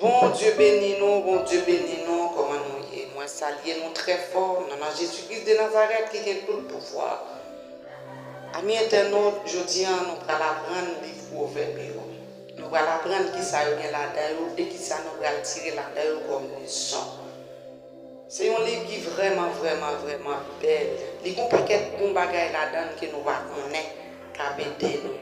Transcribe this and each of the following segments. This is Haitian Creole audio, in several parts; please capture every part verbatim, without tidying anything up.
Bondye beni nou, Bondye beni nou, kòman nou ye? Mwen salye nou trè fò nan non Jezi Kris de Nazarèt ki gen tout pouvwa. Ami entènot, jodi a nou pral aprann liv Pwovèb yo. Nou pral aprann kisa yo gen ladan yo e kisa nou pral tire ladan yo kòm leson. Se yon liv ki vrèman, vrèman, vrèman bèl. Li gon pakèt bon bagay ladan l ke nou pa konnen k ap ede nou.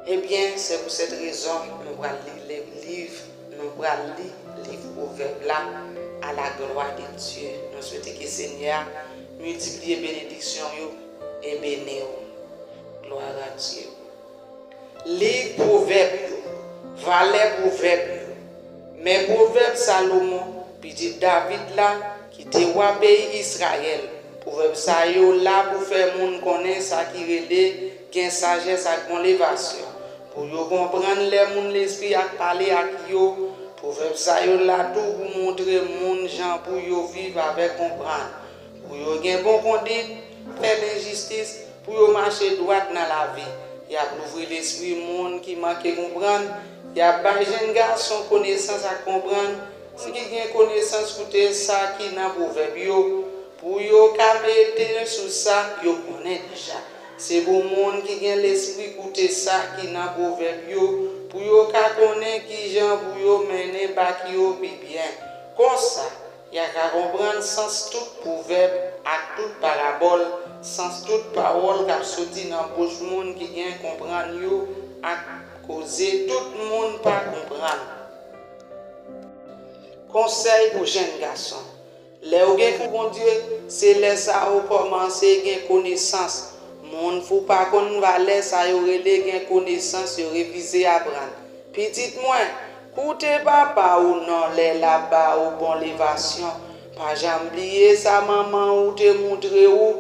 Ebyen, se pou sèt rezon nou pral li le liv, nou pral li liv Pwovèb la, à la gloire de Dieu. Nou swete ke Senyè a miltipliye benediksyon yo e beni w. Gloire à Dieu. Liv Pwovèb yo. Valè pwovèb yo. Men pwovèb Salomon, pitit David la, ki te wa peyi Izrayèl. Pwovèb sa yo la pou fè moun konnen sa ki rele gen sajès ak bon levasyon, pou yo konprann lè moun lespri ak pale ak yo. Pwovèb sa yo la tou pou montre moun jan pou yo viv avèk konprann, pou yo gen bon kondit, fè lenjistis, pou yo mache dwat nan lavi. Y ap louvri lespri moun ki manke konprann. Y ap bay jèn gason konesans ak konprann. Moun ki gen konesans koute sa ki nan pwovèb yo, pou yo ka medite sou sa yo konnen deja. Se pou moun ki gen lespri koute sa ki nan pwovèb yo, pou yo ka konnen ki jan pou yo mennen bak yo pi byen. Konsa, y a ka konprann sans tout pwovèb ak tout parabòl, sans tout pawòl k ap soti nan bouch moun ki gen konprann yo ak koze tout moun pa konprann. Konsèy pou jèn gason. Lè w gen kou Bondye, se lè sa a w kòmanse gen konesans. Moun fou pa konn valè sa yo rele gen konesans, yo refize aprann. Pitit mwen, koute papa w non lè l ap ba ou bon levasyon. Pa janm bliye sa manman ou te moutre ou.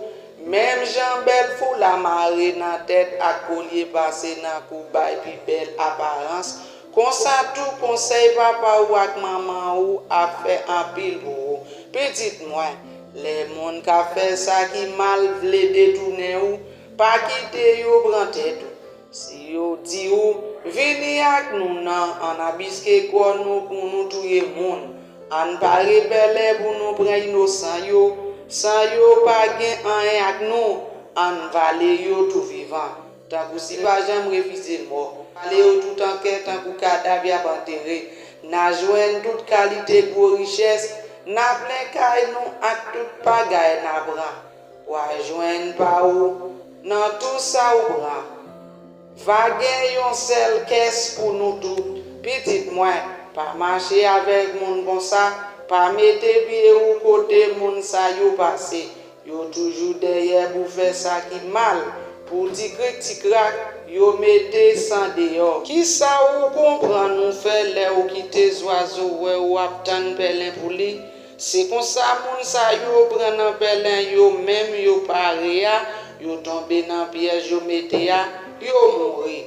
Menm jan bèl foula mare nan tèt ak kolye pase nan kou bay pi bèl aparans, konsa tou konsèy papa ou ak manman ou ap fè anpil pou ou. Pitit mwen, lè moun k ap fè sa ki mal vle detounen ou, pa kite yo pran tèt ou. Si yo di ou, vini ak nou nan, ann abiske kò nou pou nou touye moun, ann pare pèlen pou nou pran inosan yo, san yo pa gen anyen ak nou, ann vale yo tou vivan. Tankou si pa janm refize mò, vale yo tout an kè tankou kadav y ap antere. N a jwenn tout kalite gwo richès, n a plen kay nou ak tout bagay n a pran. W a jwenn pa ou nan tou sa ou pran. Va gen yon sèl kès pou nou tout. Pitit mwen, pa mache avèk moun konsa, pa mete pye ou kote moun sa yo pase. Yo toujou dèyè pou fè sa ki mal, pou ti krik ti krak, yo mete san deyò. Kisa ou konprann ou fè lè ou kite zwazo wè ou ap tann pèlen pou li? Se konsa moun sa yo pran nan pèlen yo menm yo pare a, yo tonbe nan pyèj yo mete a, yo mouri.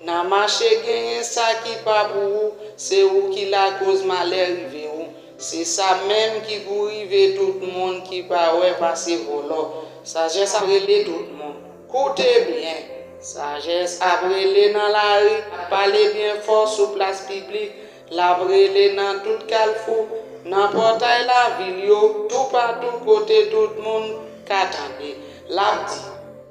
Nan mache genyen sa ki pa pou ou, se ou ki lakoz malè rive ou. Se sa menm ki pou rive tout moun ki pa wè pase vòlò. Sajès ap rele tout moun. Koute byen. Sajès ap rele nan lari, ap pale byen fò sou plas piblik, l ap rele nan tout kalfou, nan pòtay lavil yo, toupatou kote tout moun ka tande. L ap di,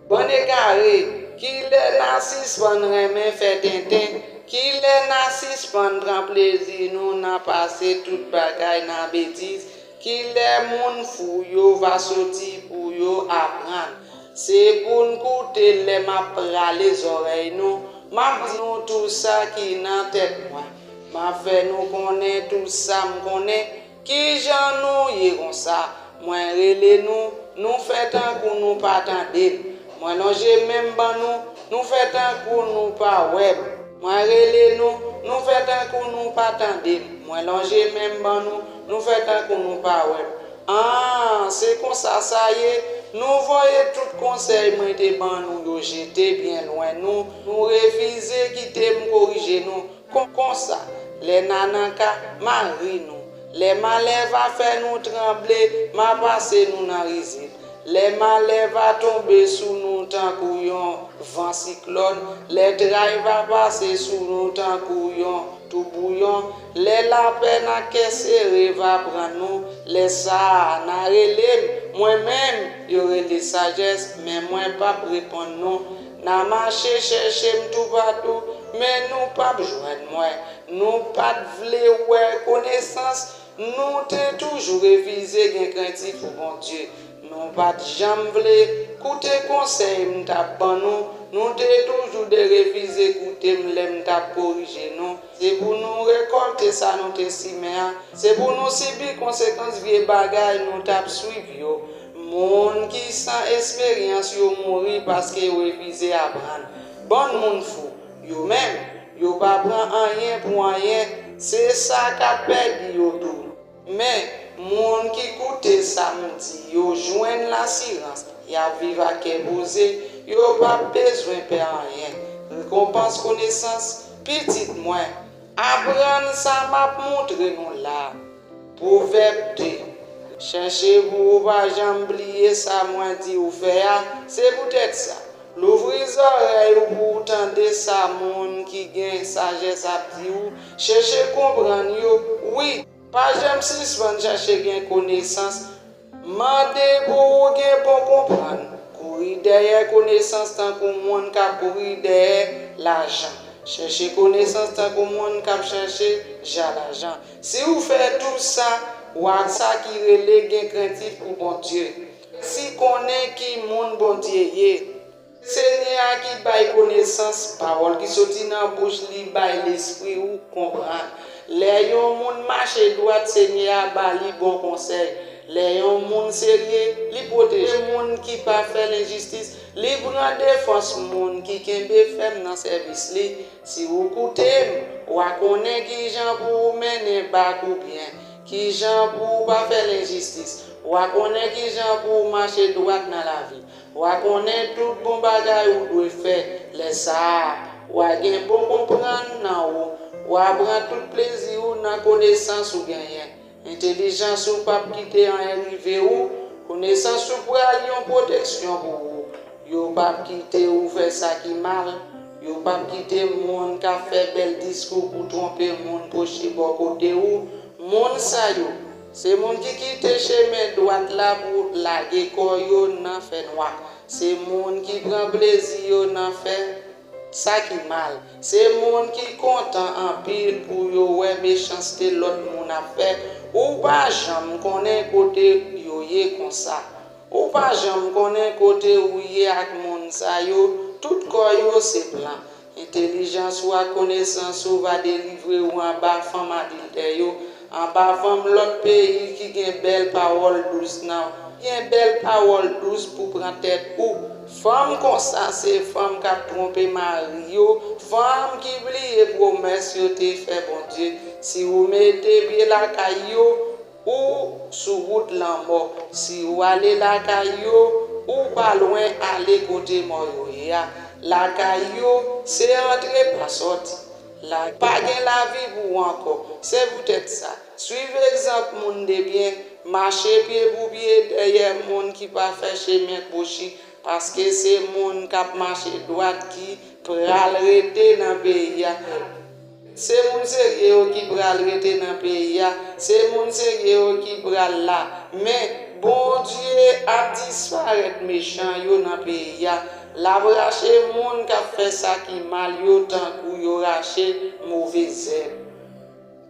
bann egare, kilè n a sispann renmen fè tenten? Kilè n a sispann pran plezi nou nan pase tout bagay nan betiz? Kilè moun fou yo va soti pou yo aprann? Se pou n koute lè m ap rale zòrèy nou, m ap di nou tou sa ki nan tèt mwen. M ap fè nou konnen tou sa m konnen. Kijan nou ye konsa? Mwen rele nou, nou fè tankou nou pa tande m. Mwen lonje men m ban nou, nou fè tankou nou pa wè m. Mwen rele nou, nou fè tankou nou pa tande m. Mwen lonje men m ban nou, nou fè tankou nou pa wè m. An, se konsa sa ye, nou voye tout konsèy mwen te ban nou yo jete byen lwen nou, nou refize kite m korije nou. Kon, konsa, lè n a nan ka, m a ri nou. Lè malè va fè nou tranble, m a pase nou nan rizib. Lè malè va tonbe sou nou tankou yon van siklòn, lè tray va pase sou nou tankou yon Toubouyon, lè lapèn ak kè sere va pran nou, lè sa a, n a rele m, mwen menm, yo rele sajès, men mwen p ap reponn nou. N a mache chèche m toupatou, men nou p ap jwenn mwen. Nou pa t vle wè konesans, nou te toujou refize gen krentif pou Bondye. Nou pa t janm vle koute konsèy m t ap ban nou, nou te toujou de refize koute m lè m t ap korije nou. Se pou nou rekòlte sa nou te simen an. Se pou nou sibi konsekans vye bagay nou t ap swiv yo. Moun ki san esperyans yo mouri paske yo refize aprann. Bann moun fou, yo menm, yo pa pran anyen pou anyen, se sa k ap pèdi yo tou. Men, moun ki koute sa m di yo jwenn lasirans, y ap viv ak kè poze, yo p ap bezwen pè anyen. Rekonpans konesans, pitit mwen, aprann sa m ap montre nou la a. Pwovèb de. Chèche pou ou pa janm bliye sa mwen di ou fè a, se poutèt sa. Louvri zòrèy ou pou ou tande sa moun ki gen sajès ap di ou, chèche konprann yo, wi, pa janm sispann chèche gen konesans, mande pou ou gen bon konprann, kouri dèyè konesans tankou moun k ap kouri dèyè lajan, chèche konesans tankou moun k ap chèche ja lajan. Si ou fè tou sa, w a sa ki rele gen krentif pou Bondye. Si konnen ki moun Bondye ye. Senyè a ki bay konesans, pawòl ki soti nan bouch li bay lespri ou konprann. Lè yon moun mache dwat, Senyè a ba li bon konsèy. Lè yon moun serye, li pwoteje moun ki pa fè lenjistis, li pran defans moun ki kenbe fèm nan sèvis li. Si ou koute m, w a konnen ki jan pou ou mennen bak ou byen, ki jan pou ou pa fè lenjistis, w a konnen ki jan pou ou mache dwat nan lavi, w a konnen tout bon bagay ou dwe fè. Lè sa a, w a gen bon konprann nan ou, w a pran tout plezi ou nan konesans ou genyen. Entèlijans ou p ap kite anyen rive ou, konesans ou pral yon pwoteksyon pou ou. Yo p ap kite ou fè sa ki mal, yo p ap kite moun k ap fè bèl diskou pou twonpe moun pwoche bò kote ou. Moun sa yo, se moun ki kite chemen dwat la pou lage kò yo nan fènwa. Se moun ki pran plezi yo nan fè sa ki mal. Se moun ki kontan anpil pou yo wè mechanste lòt moun ap fè. Ou pa janm konnen kote yo ye konsa. Ou pa janm konnen kote ou ye ak moun sa yo. Tout kò yo se plan. Entèlijans ou ak konesans ou va delivre ou anba fanm adiltè yo, anba fanm lòt peyi ki gen bèl pawòl dous nan, gen bèl pawòl dous pou pran tèt ou. Fanm konsa se fanm k ap twonpe mari yo, fanm ki bliye pwomès yo te fè Bondye. Si ou mete pye lakay yo, ou sou wout lanmò. Si ou ale lakay yo, ou pa lwen ale kote mò yo ye a. Lakay yo, se antre pa sòti. La pa gen lavi pou ou ankò. Se poutèt sa, swiv egzanp moun de byen, mache pye pou pye dèyè moun ki pa fè chemen kwochi, paske se moun k ap mache dwat ki pral rete nan peyi a. Se moun serye yo ki pral rete nan peyi a, se moun serye yo ki pral la. Men, Bondye ap disparèt mechan yo nan peyi a. L ap rache moun k ap fè sa ki mal yo tankou yo rache move zèb.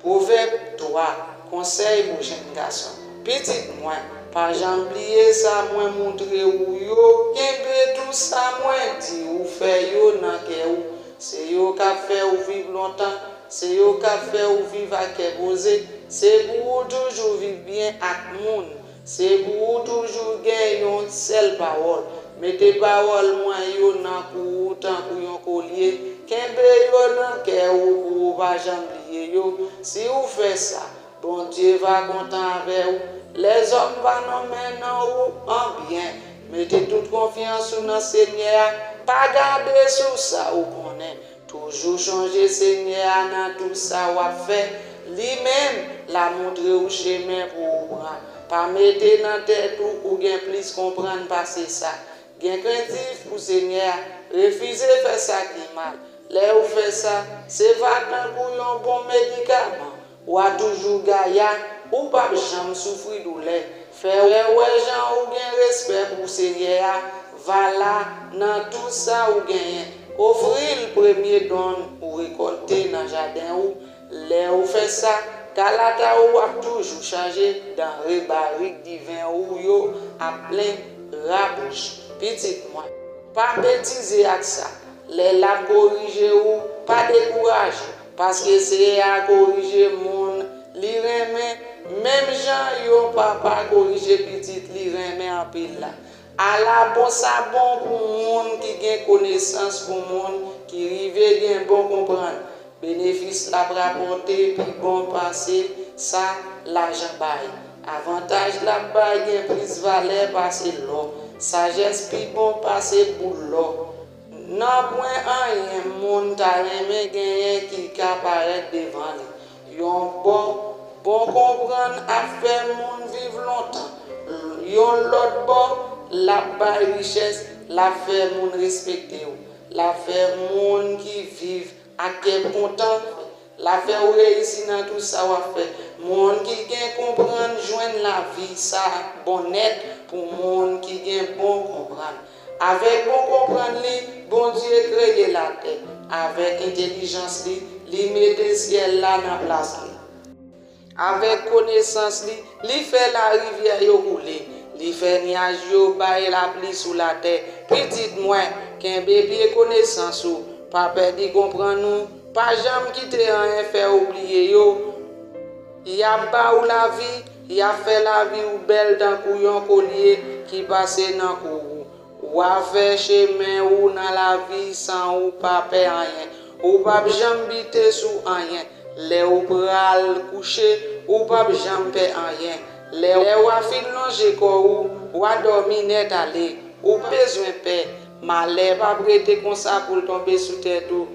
Pwovèb twa, konsèy pou jèn gason. Pitit mwen, pa janm bliye sa mwen montre ou yo, kenbe tou sa mwen di ou fè yo nan kè ou. Se yo k ap fè ou viv lontan, se yo k ap fè ou viv ak kè poze. Se pou ou toujou viv byen ak moun. Se pou ou toujou gen yon sèl pawòl. Mete pawòl mwen yo nan kou ou tankou yon kolye. Kenbe yo nan kè ou pou ou pa janm bliye yo. Si ou fè sa, Bondye va kontan avè ou. Lèzòm va nonmen non ou an byen. Mete tout konfyans ou nan Senyè a. Pa gade sou sa ou konnen. Toujou chonje Senyè a nan tou sa w ap fè. Li menm l a montre ou chemen pou ou pran. Pa mete nan tèt ou ou gen plis konprann pase sa. Gen krentif pou Senyè a. Refize fè sa ki mal. Lè ou fè sa, se va tankou yon bon medikaman. W a toujou gaya, ou p ap janm soufri doulè. Fè wè jan ou gen respè pou Senyè a, va la nan tou sa ou genyen. Ofri l premye don ou rekòlte nan jaden ou. Lè ou fè sa, kalata ou ap toujou chaje, danre barik diven ou yo ap plen rabouch. Pitit mwen, pa betize ak sa. Lè l ap korije ou, pa dekouraje, paske Senyè a korije moun li renmen, menm jan yon papa korije pitit li renmen anpil la. Ala bon sa bon pou moun ki gen konesans, pou moun ki rive gen bon konprann! Benefis l ap rapòte pi bon pase sa lajan bay. Avantaj l ap bay gen plis valè pase lò. Sajès pi bon pase boul lò. Nanpwen anyen moun ta renmen genyen ki ka parèt devan li. Yon bò, bon konprann ap fè moun viv lontan. Yon lòt bò, l ap bay richès, l ap fè moun respekte w. L ap fè moun ki viv ak kè kontan, l ap fè w reyisi nan tou sa w ap fè. Moun ki gen konprann jwenn lavi, sa bon nèt pou moun ki gen bon konprann. Avèk bon konprann li, Bondye kreye latè. Avèk entèlijans li, li mete syèl la nan plas li. Avèk konesans li, li fè larivyè yo koule. Li fè nyaj yo bay lapli sou latè. Pitit mwen, kenbe pye konesans ou. Pa pèdi konprann ou. Pa janm kite anyen fè ou bliye yo. Y ap ba ou lavi, y ap fè lavi ou bèl tankou yon kolye ki pase nan kou ou. W a fè chemen ou nan lavi san ou pa pè anyen. Ou p ap janm bite sou anyen. Lè ou pral kouche, ou p ap janm pè anyen. Lè w a fin lonje kò ou, w a dòmi nèt ale. Ou p ap bezwen pè. Malè p ap rete konsa pou l tonbe sou tèt ou.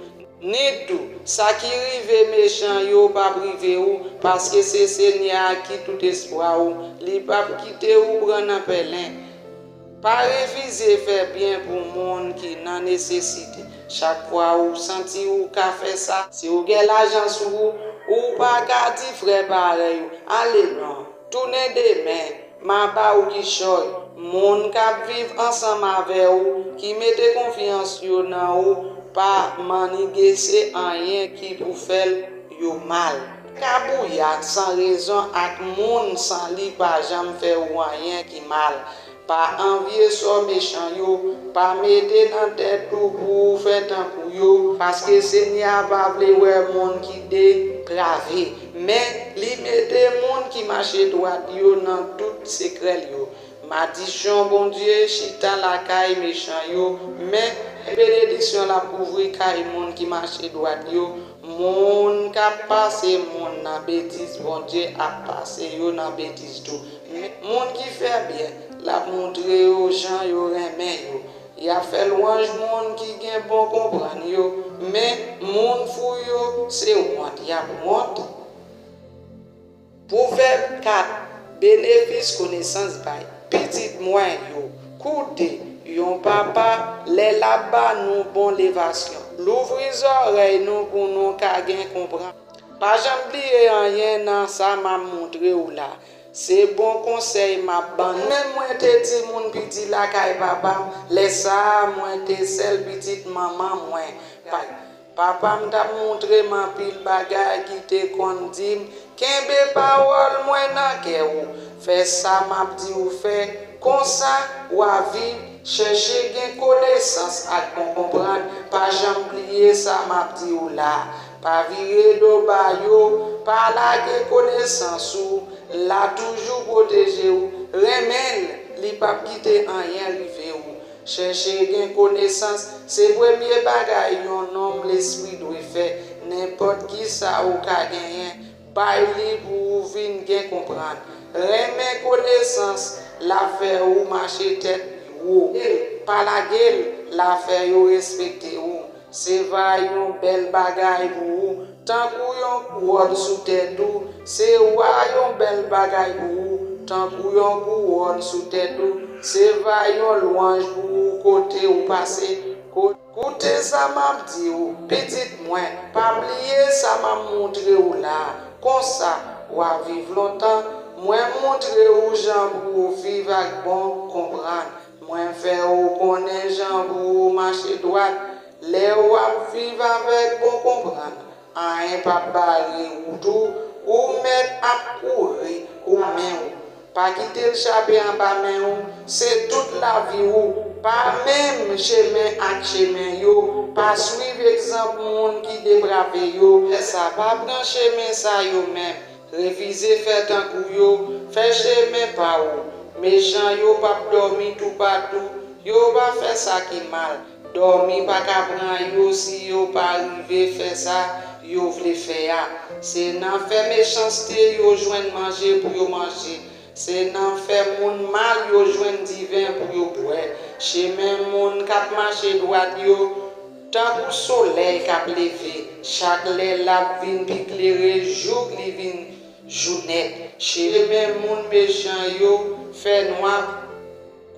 Ni tou, sa ki rive mechan yo p ap rive ou, paske se Senyè a ki tout espwa ou, li p ap kite ou pran nan pèlen. Pa refize fè byen pou moun ki nan nesesite. Chak fwa ou santi ou ka fè sa, si ou gen lajan sou ou, ou pa ka di frè parèy ou, "Ale non, tounen demen, m a ba ou kichòy." Moun k ap viv ansanm avè ou, ki mete konfyans yo nan ou, pa mannigese anyen ki pou fè yo mal. Kabouya san rezon ak moun san li pa janm fè ou anyen ki mal. Pa anvye sò mechan yo, pa mete nan tèt ou pou ou fè tankou yo, paske Senyè a pa vle wè moun ki deprave, men li mete moun ki mache dwat yo nan tout sekrè l yo. Madichon Bondye chita lakay mechan yo, men benediksyon l ap kouvri kay moun ki mache dwat yo. Moun k ap pase moun nan betiz, Bondye ap pase yo nan betiz tou. Men moun ki fè byen, l ap montre yo jan yo renmen yo. Y ap fè lwanj moun ki gen bon konprann yo, men moun fou yo, se wont y ap wont. Pwovèb kat. Benefis konesans bay. Pitit mwen yo, koute yon papa lè l ap ba nou bon levasyon. Louvri zòrèy nou pou nou ka gen konprann. Pa janm bliye anyen nan sa m ap montre w la. Se bon konsèy m ap ban nou. Menm mwen te timoun piti lakay papa m, lè sa a mwen te sèl pitit manman mwen. Pa, papa m t ap montre m anpil bagay ki te konn di m, "Kenbe pawòl mwen nan kè ou. Fè sa m ap di w fè. Konsa, w a viv." Chèche gen konesans ak bon konprann. Pa janm bliye sa m ap di w la. Pa vire do ba yo. Pa lage konesans ou. L a toujou pwoteje w. Renmen l, li p ap kite anyen rive w. Chèche gen konesans, se premye bagay yon nonm lespri dwe fè. Nenpòt ki sa ou ka genyen, bay li pou ou vin gen konprann. Renmen konesans, l ap fè ou mache tèt wo. Pa lage l, l ap fè yo respekte ou. Se va yon bèl bagay pou ou, tankou yon kouwòn sou tèt ou. Se wa yon bèl bagay pou ou, tankou yon kouwòn sou tèt ou. Se va yon lwanj pou ou kote ou pase. Koute sa m ap di w, pitit mwen, pa bliye sa m ap montre w la a. Konsa, w a viv lontan. Mwen montre w jan pou w viv ak bon konprann. Mwen fè w konnen jan pou w mache dwat. Lè w ap viv avèk bon konprann, anyen p ap bare wout ou, ou mèt ap kouri, ou men w. Pa kite l chape anba men w, se tout lavi w. Pa menm chemen ak chemen yo, pa swiv egzanp moun ki deprave yo. Fè sa, pa pran chemen sa yo menm. Refize fè tankou yo, fè chemen pa w. Mechan yo p ap dòmi toupatou, yo pa fè sa ki mal. Dòmi pa ka pran yo si yo pa rive fè sa yo vle fè a. Se nan fè mechanste yo jwenn manje pou yo manje. Se nan fè moun mal yo jwenn diven pou yo bwè. Chemen moun k ap mache dwat yo tankou solèy k ap leve, chak lè l ap vin pi klere jouk li vin jou nèt. Chemen moun mechan yo fè nwa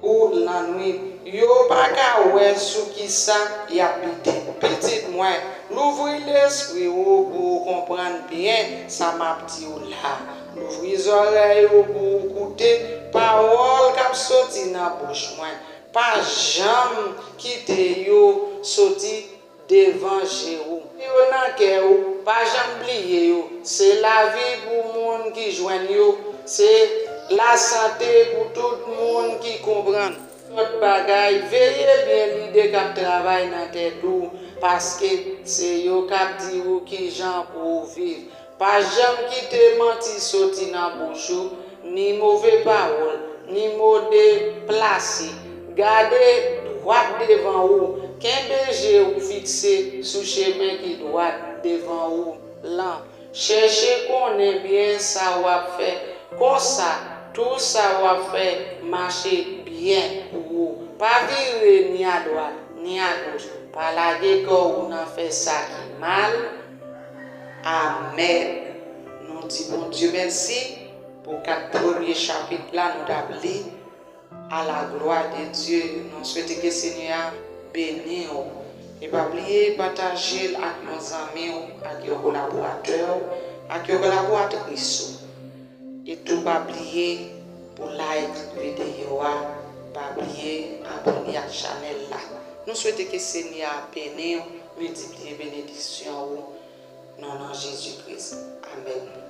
kou lannwit. Yo pa ka wè sou kisa y ap bite. Pitit mwen, louvri lespri w pou w konprann byen sa m ap di w la. Louvri zòrèy ou pou w koute pawòl k ap soti nan bouch mwen. Pa janm kite yo soti devan je w. Yo nan kè w, pa janm bliye yo. Se lavi pou moun ki jwenn yo, se lasante pou tout moun ki konprann. Lòt bagay, veye byen lide k ap travay nan tèt ou, paske se yo k ap di w kijan pou w viv. Pa janm kite manti soti nan bouch ou, ni move pawòl, ni mo deplase. Gade dwat devan ou, kenbe je w fikse sou chemen ki dwat devan ou lan. Chèche konnen byen sa w ap fè, konsa, tou sa w ap fè mache byen pou ou. Pa vire ni adwat, ni agoch. Pa lage kò w nan fè sa ki mal. Amèn. Nou di Bondye mèsi pou kat premye chapit la nou t ap li. À la gloire de Dieu. Nou swete ke Senyè a beni w. E pa bliye pataje l ak yon zanmi w, ak yon kolaboratè w, ak yon kolaboratris ou. E tou pa bliye pou like videyo a, pa bliye abòne ak chanèl la. Nou swete ke Senyè a beni w, miltipliye benediksyon ou. Nan non Jezi Kris. Amèn.